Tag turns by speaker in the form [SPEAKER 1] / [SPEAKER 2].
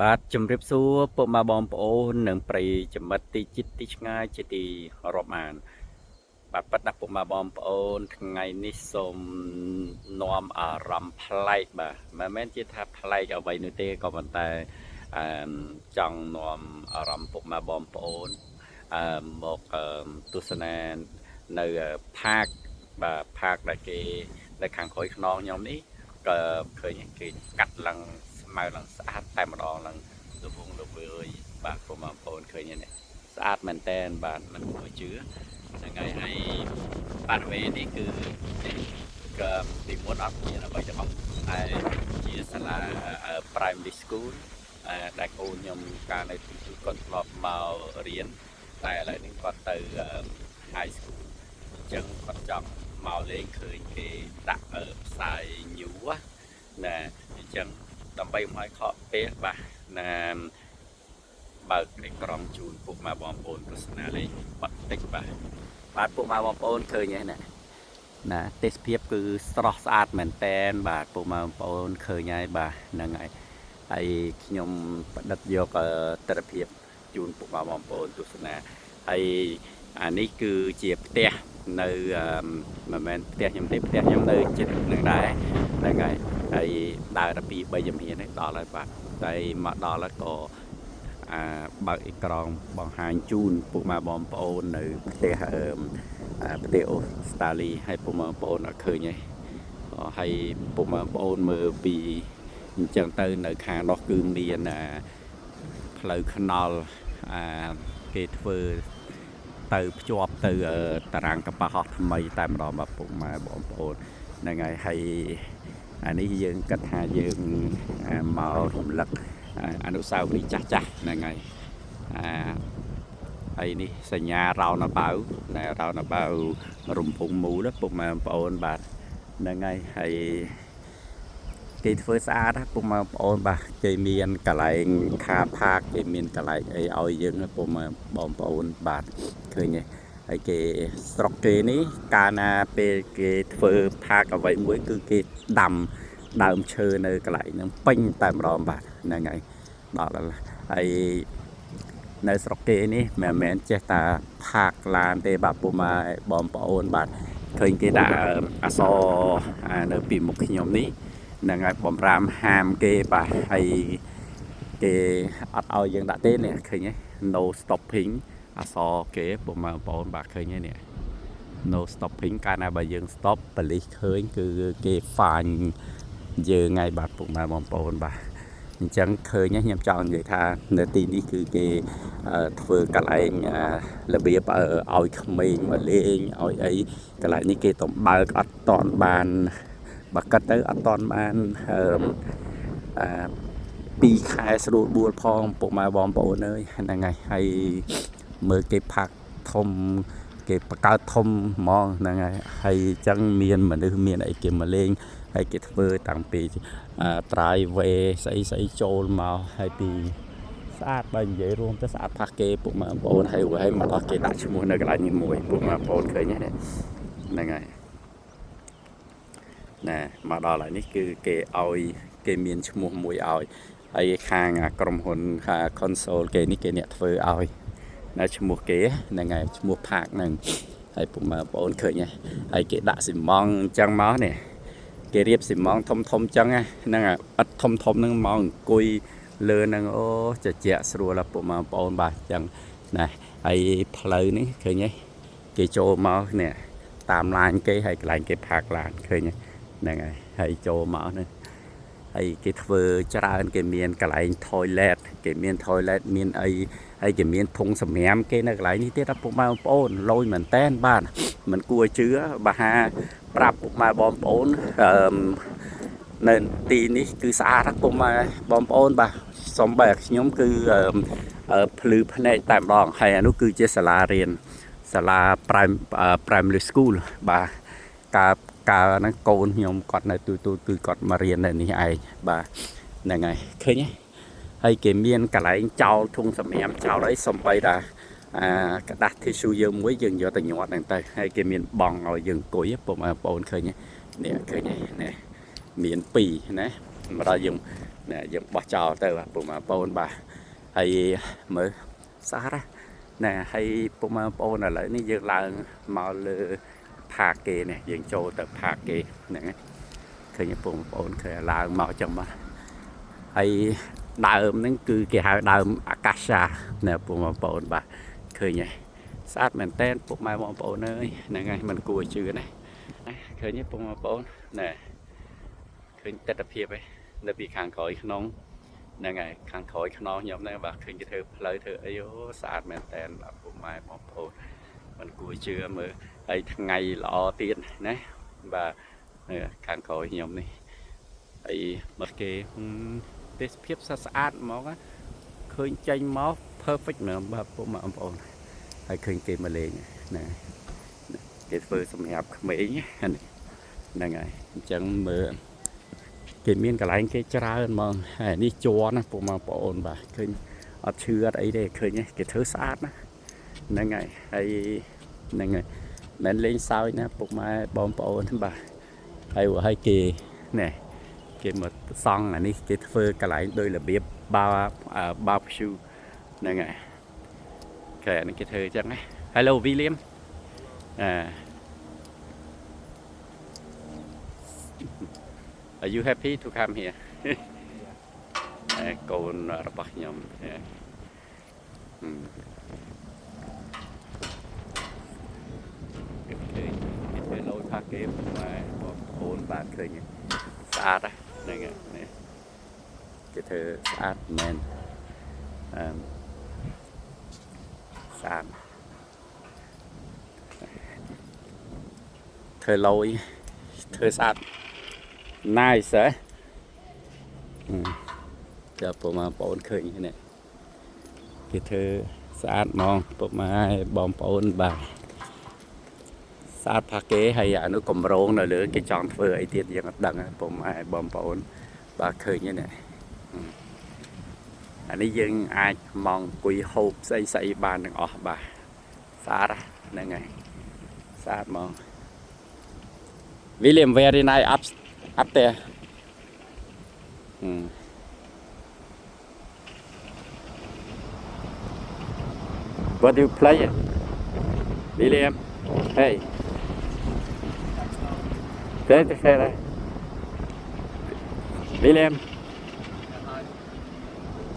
[SPEAKER 1] បាទជំរាបសួរពុកម៉ែបងប្អូននិងប្រិយមិត្តទីជិតទីឆ្ងាយជាទីរាប់អានបាទប៉ិតណាស់ពុកម៉ែបងប្អូនថ្ងៃនេះសូមនាំអារម្មណ៍ប្លែកបាទមិនមែនជាថាប្លែកអ្វីនោះទេក៏ប៉ុន្តែអឺចង់នាំអារម្មណ៍ពុកម៉ែបងប្អូនអឺមកអឺទស្សនានៅ park បាទ park ដែលគេនៅខាងក្រោយខ្នងខ្ញុំនេះក៏ឃើញគេកាត់ឡើងស្មៅឡើងស្អាតតែម្ដងឡើងលវងលវើយបាទពុកម៉ែបងប្អូនឃើញទេនេះស្អាតមែនតែនបាទមិនគួរជឿហ្នឹងហើយហើយបរិវេណនេះគឺនេះក៏ពីមុនអត់មានអ្វីទាំងអស់តែជាសាលា primary school ដែលកូនខ្ញុំកាលនៅទីទូគាត់ធ្លាប់មករៀនតែឥឡូវនេះគាត់ទៅ high school អញ្ចឹងគាត់ចង់មកលេងឃើញគេដាក់ផ្សាយញូណាអញ្ចឹងដើម្បីកុំឲ្យខកពេលបាទណាបើកអេក្រង់ជូនពុកម៉ែបងប្អូនទស្សនាលេងបន្តិចបាទបាទពុកម៉ែបងប្អូនឃើញហើយណាណាទេសភាពគឺស្រស់ស្អាតមែនតែនបាទពុកម៉ែបងប្អូនឃើញហើយបាទហ្នឹងហើយហើយខ្ញុំផ្ដិតយកទស្សនភាពជូនពុកម៉ែបងប្អូនទស្សនាហើយអានេះគឺជាផ្ទះនៅមិនមែនផ្ទះខ្ញុំទេផ្ទះខ្ញុំនៅជិតនឹងដែរហ្នឹងហើយហើយដើរដល់2 3ជំហាននេះដល់ហើយបាទតែមកដល់ហើយក៏អាបើកអេក្រង់បង្ហាញជូនពុកម៉ែបងប្អូននៅផ្ទះអឺប្រទេសអូស្ត្រាលីហើយពុកម៉ែបងប្អូនអត់ឃើញទេហើយពុកម៉ែបងប្អូនមើលពីអញ្ចឹងទៅនៅខាងនោះគឺមានអាផ្លូវថ្នល់អាគេធ្វើទៅភ្ជាប់ទៅតារាងកប៉ាល់ហោះថ្មីតែម្ដងបាទពុកម៉ែបងប្អូនហ្នឹងហើយហើយអានេះយើងគិតថាយើងមករំលឹកអនុស្សាវរីយ៍ចាស់ចាស់ហ្នឹងហើយអាហើយនេះសញ្ញា roundabout ណែ roundabout រំពងមូលពុកម៉ែបងប្អូនបាទហ្នឹងហើយហើយគេធ្វើស្អាតណាពុកម៉ែបងប្អូនបាទគេមានកន្លែង car park គេមានកន្លែងអីឲ្យយើងណាពុកម៉ែបងប្អូនបាទឃើញទេហើយគេស្រុកគេនេះកាលណាពេលគេធ្វើ park អ្វីមួយគឺគេដាំដើមឈើនៅកន្លែងហ្នឹងពេញតែម្ដងបាទហ្នឹងហើយដល់ហើយនៅស្រុកគេនេះមិនមែនចេះតែ park ឡានទេបាទពុកម៉ែបងប្អូនបាទឃើញគេដាក់អក្សរនៅពីមុខខ្ញុំនេះហ្នឹងហើយបំរាមហាមគេបាទហើយគេអត់ឲ្យយើងដាក់ទេនេះឃើញទេ no stopping អក្សរគេពុកម៉ែបងប្អូនបាទឃើញទេនេះ no stopping កាលណាបើយើង stop ប៉ូលីសឃើញគឺគេ fine យើងហើយបាទពុកម៉ែបងប្អូនបាទអញ្ចឹងឃើញខ្ញុំចង់និយាយថានៅទីនេះគឺគេធ្វើកន្លែងរបៀបឲ្យក្មេងមកលេងឲ្យអីកន្លែងនេះគេតំបើកអត់តន់បានបើគិតទៅអត់តន់បានអឺអា2ខែស្រួលបួលផងពុកម៉ែបងប្អូនអើយហ្នឹងហើយហើយមើលគេ park ធំគេបង្កើតធំហ្មងហ្នឹងហើយហើយអញ្ចឹងមានមនុស្សមានអីគេមកលេងហើយគេធ្វើតាំងពី driveway ស្អីស្អីចូលមកហើយពីស្អាតបើនិយាយរួមទៅស្អាតផាសគេពុកម៉ែបងប្អូនហើយហើយមកដល់គេដាក់ឈ្មោះនៅកន្លែងនេះមួយពុកម៉ែបងប្អូនឃើញទេហ្នឹងហើយណែមកដល់ហើយនេះគឺគេឲ្យគេមានឈ្មោះមួយឲ្យហើយខាងក្រុមហ៊ុន council គេនេះគេអ្នកធ្វើឲ្យណាឈ្មោះគេហ្នឹងហើយឈ្មោះ park ហ្នឹងហើយពុកម៉ែបងប្អូនឃើញហើយគេដាក់ស៊ីម៉ងអញ្ចឹងមកនេះគេរៀបស៊ីម៉ងធំធំអញ្ចឹងហ្នឹងឥដ្ឋធំធំហ្នឹងមកអង្គុយលើហ្នឹងអូជជែកស្រួលពុកម៉ែបងប្អូនបាទអញ្ចឹងណាហើយផ្លូវនេះឃើញទេគេចូលមកនេះតាមឡានគេហើយកន្លែងគេ park ឡានឃើញហ្នឹងហើយហើយចូលមកហ្នឹងហើយគេធ្វើច្រើនគេមានកន្លែង toilet គេមាន toilet មានអីហើយគេមានធុងសម្រាមគេនៅកន្លែងនេះទៀតពុកម៉ែបងប្អូនលយមែនតែនបាទមិនគួរជឿបើហាប្រាប់ពុកម៉ែបងប្អូនអឺនៅទីនេះគឺស្អាតណាស់ពុកម៉ែបងប្អូនបាទសំបីខ្ញុំគឺភ្លឺភ្នែកតែម្ដងហើយអានោះគឺជាសាលារៀនសាលា primary school បាទកាលកាលហ្នឹងកូនខ្ញុំគាត់នៅទូទូគឺគាត់មករៀននៅនេះឯងបាទហ្នឹងហើយឃើញទេហើយគេមានកន្លែងចោលធុងសម្រាមចោលអីសំបីតាអាក្រដាស tissue យើងមួយយើងយកទៅញាត់ហ្នឹងទៅហើយគេមានបង់ឲ្យយើងអង្គុយពុកម៉ែបងប្អូនឃើញទេនេះឃើញទេនេះមាន2ណា មកដល់យើងណែយើងបោះចោលទៅបាទពុកម៉ែបងប្អូនបាទហើយមើលស្អាតណាណែហើយពុកម៉ែបងប្អូនឥឡូវនេះយើងឡើងមកលើផាកគេនេះយើងចូលទៅផាកគេហ្នឹងហើយឃើញពុកបងប្អូនឃើញឡើងមកចឹងមកហើយដើមហ្នឹងគឺគេហៅដើមអាកាសាណែពុកបងប្អូនបាទឃើញហើយស្អាតមែនតែនពុកម៉ែបងប្អូនអើយហ្នឹងហើយមិនគួរជឿណាឃើញទេពុកបងប្អូនណែឃើញទស្សនភាពឯងនៅពីខាងក្រោយក្នុងហ្នឹងហើយខាងក្រោយខ្នងខ្ញុំហ្នឹងបាទឃើញគេធ្វើផ្លូវធ្វើអីអូស្អាតមែនតែនបាទពុកម៉ែបងប្អូនមិនគួរជឿមើលហើយថ្ងៃល្អទៀតណាបាទខាងក្រោយខ្ញុំនេះហើយមកគេទេសភាពស្អាតហ្មងឃើញចេញមក perfect ហ្មងបាទពុកម៉ែបងប្អូនហើយឃើញគេមកលេងណាគេធ្វើសម្រាប់ក្មេងហ្នឹងហើយអញ្ចឹងមើលគេមានកន្លែងគេច្រើនហ្មងហើយនេះជ័រណាពុកម៉ែបងប្អូនបាទឃើញអត់ឈឺអត់អីទេឃើញគេធ្វើស្អាតណាហ្នឹងហើយហើយហ្នឹងហើយមិនលេងសើចណាពុកម៉ែបងប្អូនបាទហើយហើយគេនេះគេមកសង់អានេះគេធ្វើកន្លែងដោយរបៀបបា barbecue ហ្នឹងហើយគេអានេះគេធ្វើអញ្ចឹងណា Hello, William. អឺ Are you happy to come here? កូនរបស់ខ្ញុំហឹមគេឃើញគេធ្វើលយផាគេម៉ែបងប្អូនបាទឃើញស្អាតហ្នឹងនេះគេធ្វើស្អាតមែនអឺស្អាតធ្វើលយធ្វើស្អាត nice ហ៎ចាពុកម៉ែបងប្អូនឃើញនេះគេធ្វើស្អាតហ្មងពុកម៉ែបងប្អូនបាទស្អាតផាគេហើយអានោះកម្រងនៅលើគេចង់ធ្វើអីទៀតយើងអត់ដឹងពុកម៉ែបងប្អូនបាទឃើញនេះអានេះយើងអាចមកអង្គុយហូបស្អីស្អីបានទាំងអស់បាទស្អាតហ្នឹងហើយស្អាតហ្មង William, very nice up there. What do you play? William? Hey. Thế thế đây. William.